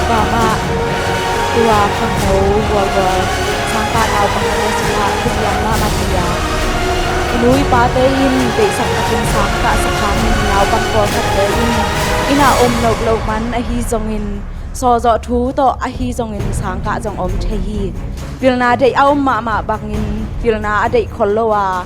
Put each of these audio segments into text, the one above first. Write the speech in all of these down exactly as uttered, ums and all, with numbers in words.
Pamah tua khangno gualgual sangkah naupang a sungah thupiang mahmah hi a, i nu i pate in deihsak takin sangkah sak hangin naupang pawlkhatte in inn ah om loh loh man ahi zongin, sawlzawh thu tawh ahi zongin sangkah zong om thei hi. Pilna deih a om mahmah bangin pilna a deih khol lo a,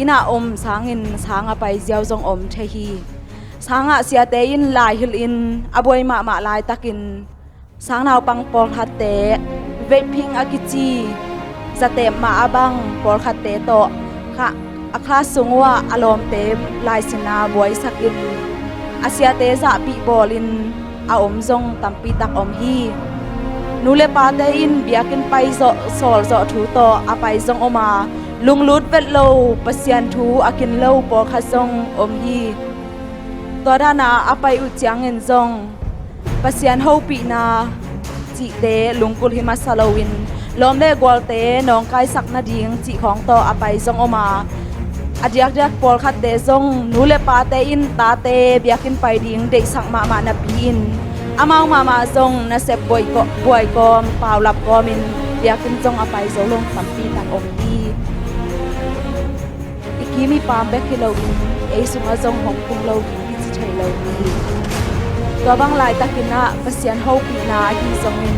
inn ah om sangin sang a pai ziau zong om thei hi. Sangah siate in lai hilhin a buai mahmah laitakin sang naupang pawlkhatte vaping a kici zateep mah a bang pawlkhatte tawh kha, a kha sung uhah a lawmte laisinna buaisakin a siate zahpih bawlin a om zong tampi tak om hi. Nu le pate in biakinn pai zawh, sawlzawh thu tawh a pai zong om a, lunglut vet lo, Pasian thu a kin lo pawlkhat zong om hi. Tua dana a pai uh ciangin zong Pasian hopihna cihte lungkulh hi masa loin lawm le gualte nawngkaisak nading cih khawng tawh a pai zong om a, a diakdiak pawlkhatte zong nu le pate in tate biakinn pai ding deihsak mahmah napi-in amau mahmah zong nasep buai kawm, paulap kawmin biakinn zong a pai zo lo tampi tak om hi. I kim i paam bek hi loin ei sungah zong hong tung lo ding kici thei lo hi. Tua bang laitakin ah Pasian hopihna ahi zongin,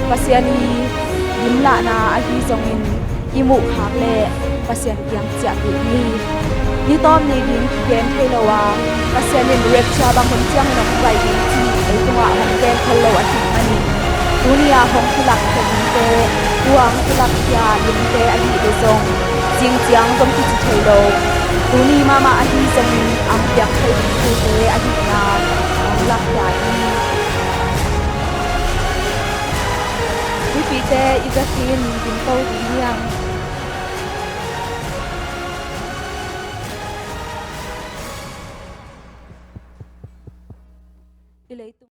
Pasian i limlahna ahi zongin i muhkhak le Pasian kiang ciahpih ni. Ni tawp ni ding kigen thei lo a, Pasian in rapture bang hun ciangin hong pai ding ci ei tungah hong gen khol lo ahih manin, tuni a hong kilak thei dingte, tua hong kilak khia dingte ahi le zong zing ciang zong kici thei lo. Tuni mahmah ahi zongin a hong piak thei ding thute ahihna a hong lakkhia hi. Mipite i biakinn dingto ding hiam? I leitung